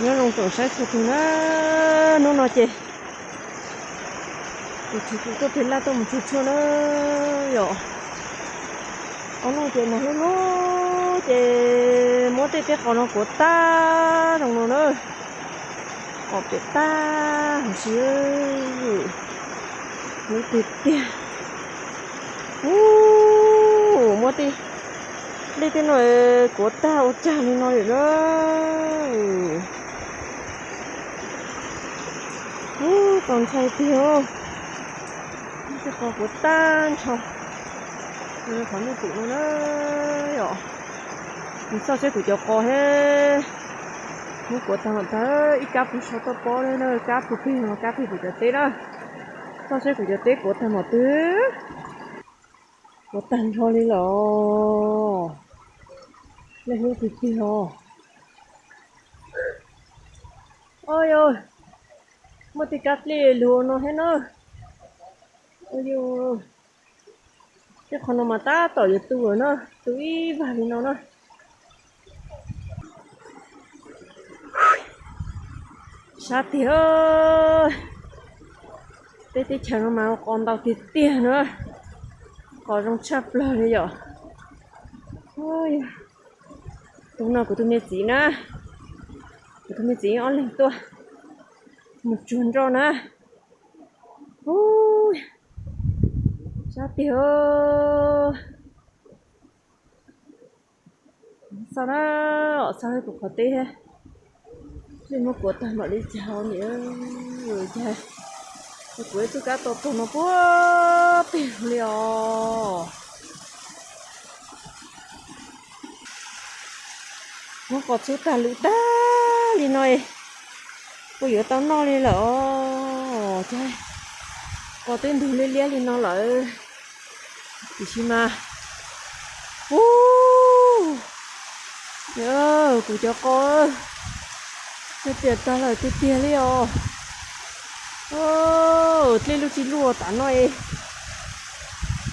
Nyob zoo tsoom saib txhua tus na, hnub no ces kuv tsis tuaj pem laj tuaj mus tsuag tsuag na yom. Ob hnub ces mas hlub hlub ces muab tej teb qos no kuav tag zoo no na. Qos piam tag huv si, hlub tiag tiag. Ub, muab tej dej tej no kuav tag ua tsag li no lawm na. Ub, txaus ntshai tiag. Muab tej qos kuav tag nrho qhov nej pum no na yom. Kuv xauj seb kuv cov qos he, muab kuav tag mam tag, ib kab pug sau toj pob na, kab pug peg no, kab peg kuv cov teb na. Xauj seb kuv cov teb kuav tag mam twg. Kuav tag nrho li lawm. Nej hlub tiag tiag os. Ua yog muaj tej kab dlej lug no thiab na. Ua yog tej qhov no mas tab tom yuav tu lawm na, tu ib vag li no na. Sab tiag, peb teb chaws no mas qos ntau tiag tiag na, qos zoo tshaj plaws li yom. Tus no kuv tus me txiv na, kuv tus me txiv ob leeg tuaj mus tsuag nroj na. Ub, sab tiag. Xauj na, xauj kuv qhov teb thiab. Dej muab kuav tag mam li cog niam, cog kuv ib tug kab tau tag no puag pem li os. Muab qos txhub tag lwm tag li no, puas yuav tau noj li lawm os. Cog qos twb ntug liab liab li no lawm, tiam sis mas, ub, kuv cov qos, cog piam tag lawm tiag tiag li os. Dlej lub tsis lub tav no,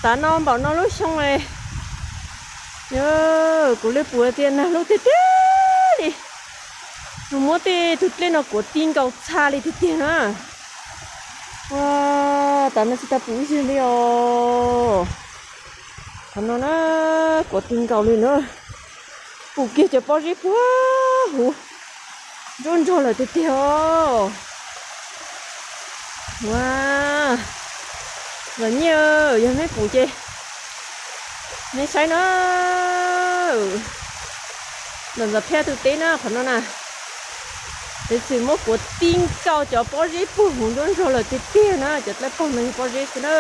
tav no npaum no lub xyoo, kuv li puas tias nag hlub tiag tiag li. Mus muab tej tus dlej no kuav ti nkaus txha li tiag tiag na. Ua, tav no tsis tau pum ib zaug li os. Qhov no na, kuav ti nkaus li na. Pum kiag cov pob zeb puag huv, nruab nrog lawm tiag tiag os. Ua, los nyiaj, yog neb pum ces neb saib na. Ntawm ntxawm Phaj tus teb na qhov no na, leej twg muab kuav ti nkaus cov pob zeb puag huv nruab nrog lawm tiag tiag na, cov dlaib pog no yog pob zeb xwb na.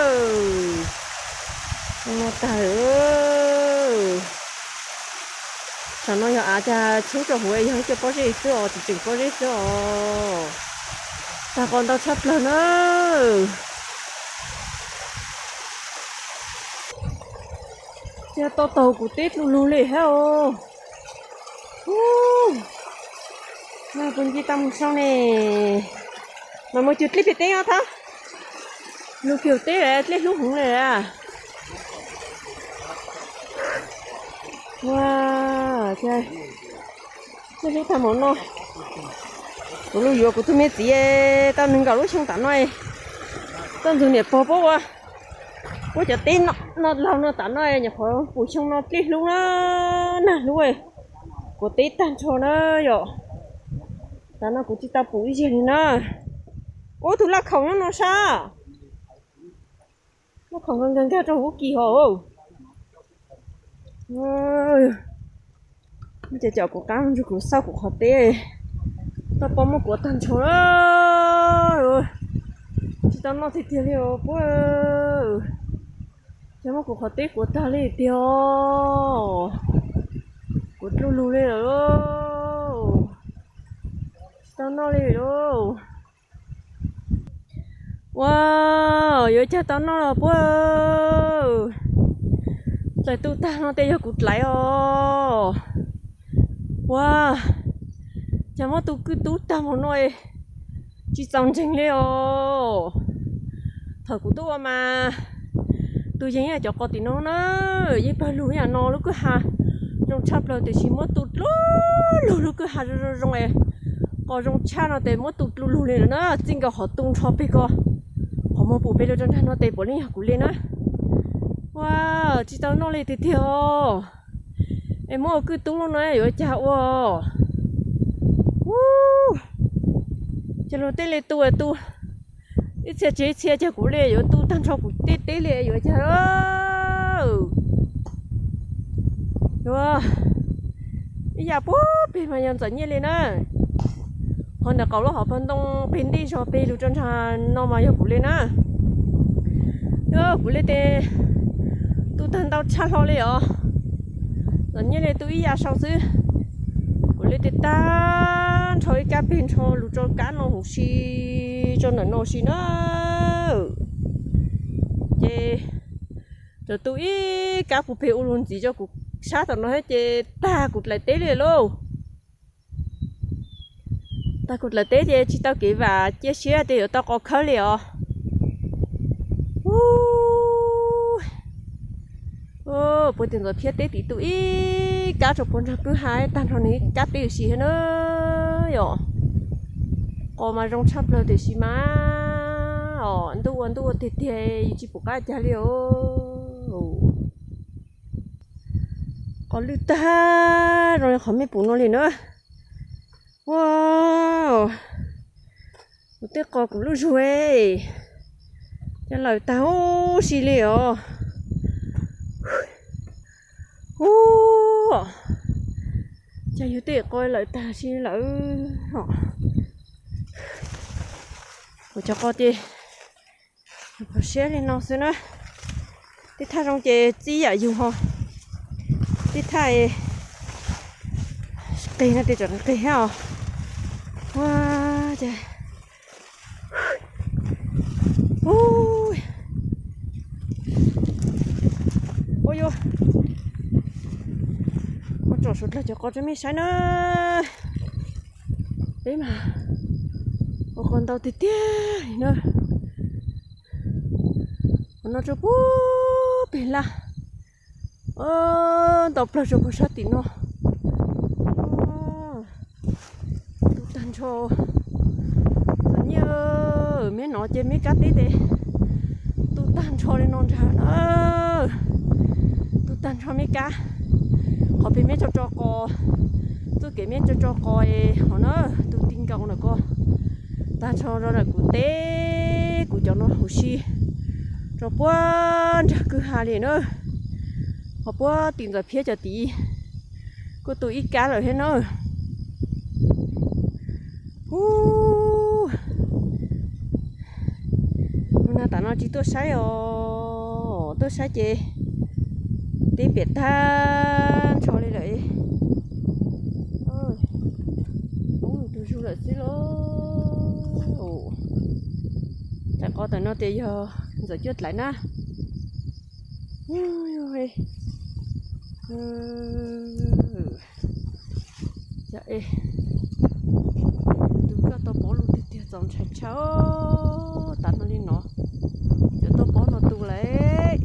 Zoo no tag lawm. Tam no yog av cas tshoob rau huv yog ib co pob zeb xwb os, tseem tseem pob zeb xwb os. Tag qos ntau tshaj plaws na. Cog tau taug kuv teb dlub lug li thiab os. Puas nci tau mus sau ne? Mas mus cug dlej pem teb os thab. Lug kiag teb dlej hlub heev li. Ua, dlej hlub tag npaum no. Kuv lug yuav kuv tug me txiv tau nees nkaum lub xyoo tam no, tuaj ntxug niam pog puab ua, puab cov teb no laug no tam no, nyuam qhuav pum xyoo no dlej hlub na, nag hlub, kuav teb tag nrho na yom. Tam no kuv tsis tau pum ib zaug li na. Ub, tus laj khaum nyob no sab. Laj khaum nkag nkag rau huv kis hos. Ces cov kuv qab mus nrug kuv xauj kuv qhov teb, tau pob muab kuav tag nrho na. Tsis tau noj tiag tiag li os puab. Ces muab kuv qhov teb kuav tag li tiag os. Kuav dlub lug li lawm. Tsis tau noj li lauj. Ua, yuav cas tau noj los puab. Dlaim tu tag no tej yog kuv dlaim os. Ua, cas muab tu kwj tub tag npaum no, tsis txaus ntseeg li os. Thaum kuv tuaj ua mas, tus yeej ib yam cov qos tim no na, yeej pawg lug ib yam no lub kwj ha zoo tshaj plaws tiam sis muab tu dlub lug lub kwj ha zoo zoo zoo es Qos zoo tshaj no tes muab tu dlu lug li lawm na, txij nkaus qhov tu nrho peg ko, qhov muag pum peg lug rau nraag no tes puav leej yog kuv li na. Ua, tsis tau noj li tiag tiag os. Es muab ua kwj tub lub no yuav cas ua. Ub, ces luag tej li tu tu ib txhia tsis ib txhia, ces kuv li yuav tu tag nrho kuv tej teb li yuav cas. Yuav ib yam puag peg mas yog ntxawm nyiaj li na. Ho ntawm qaum lub hauv paus ntoo peg ntej zog peg lug rau nraag no mas yog kuv li na. Yog kuv li tes tu tag ntau tshaj hlo li os. Ntxawm nyiaj li tu ib yam sau xwb. Kuv li tes tag nrho ib kab peg nrho lug rau kab no huv si, rau ntawm no huv si na. Ces tsuas tu ib kab puag peg ua lug ntxiv rau kuv sab tom no thiab ces tag kuv dlaim teb li lauj. Tag kuv dlaim teb ces tsis tau kev vam cia siab tias yuav tau qos khawb li os. Ub, puag tim ntxawm phiab teb tim tu ib kab rau puag nraag kwj ha tag nrho nws ib kab teb huv si thiab na. Yog qos mas zoo tshaj plawg tiam sis mas os, ntuj ua ntuj ua tiag tiag yus tsis pum qab cas li os. Qos lwj tag zoo li qhov mej pum no li na. Ua, kuv tej qos kuv lub zug, ces lawm tag huv si li os. Ub, ces yus tej qos lawm tag si lawm. Kuv cov qos ces phom siab li no xwb na. Tej thaj zoo ces txib yam yus ho, tej thaj qis no ces tseem qis thiab os. Ua, ces ua yuav ua tsom suav dlawg cov qos rau mej saib na. Peb mas ua qos ntau tiag tiag li na. Qhov no rau puag peg laj, ntau plawg rau puag sab tim no. Tu tag nrho, cov nyiaj, meb nov ces meb kab teb tes tu tag nrho li no nrag na. Tu tag nrho meb kab, qhov peg meb tso tso qos, txuj kev meb tso tso qos es hov na, tu ti nkaus ntawm ko tag nrho rau ntawm kuv teb kuv cov no huv si rau puag nrag kwj ha li na. Ho puag tim ntxawm phiab cov tid kuj tu ib kab lawm thiab na. Ub, tus nag tam no tsis tuaj saib os, tuaj saib ces teb piam tag nrho li lawm. Poob tus zug lawm xwb lauj. Tam qos tam no tias yog ntxawm cuaj dlaim na. Tus koj tau pov lug tiag tiag txaus ntshai tshaj. Tam no li no, cov tau pov no tu lawm.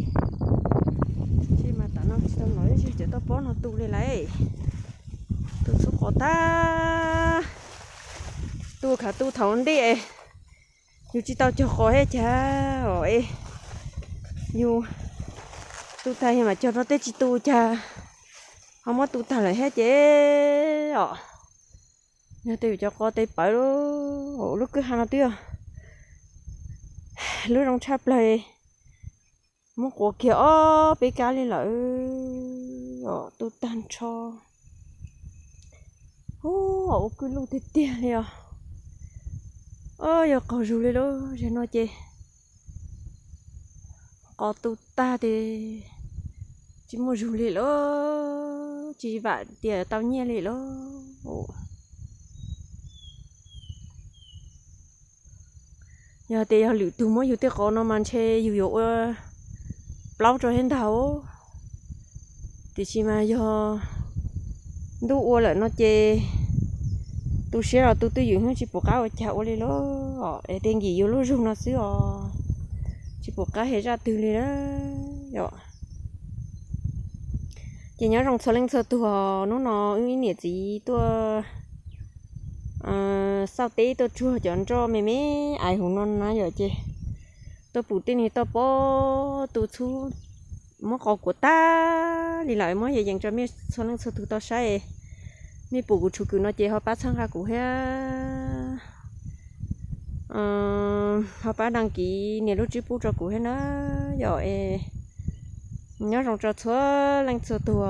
Tsis mas tam no tsis tau no, cov tau pov no tu li lawm. Tu txhub qos tag, tu khav tu thaum ntej, yus tsis tau cog qos thiab cas os. Yus tu tag yog mam cog rau tej tsis tu cas ho muab tu tag lawm thiab ces os. Yog tej yus cov qos tes pawv lub kwj ha no twb yog lub zoo tshaj plawg, muab quav kiag ob peb kab li lawm os, tu tag nrho. Ub, ua kwj lug tiag tiag li os. Yog qaug zug li lub zog no ces qos tu tag tes tsis muaj zug li lawm, tsis vam tias tau nyiaj li lawm. Yog tias yog lwm tug muab yus tej qos no mas ntshe yus yuav ua plaub rau thiab ntag. Tiam sis mas yog ntuj ua lawm no ces tu siab los tu twj ywm, tsis pom qab ua cas ua li lawm os. Es tej nkim yus lub zug no xwb os, tsis pom qab hais zaj twg li lawm os. Ces nyob zoo txhua leej txhua tug os, hnub no wb ib niam txiv tuaj txauj teb tuaj tsuag cov nroj me me ais huv no na yom, ces tuaj pum tej niag toj pob tu txhub muab qau kuav tag li lawm. Muab yees yees rau mej txhua leej txhua tug tau saib. Mej pum kuv tshuv kws no ces ho pab txhawb nqa kuv thiab, ho pab dag kiv nias lub tswb pub rau kuv thiab na yom. Es nyob zoo rau txhua leej txhua tug.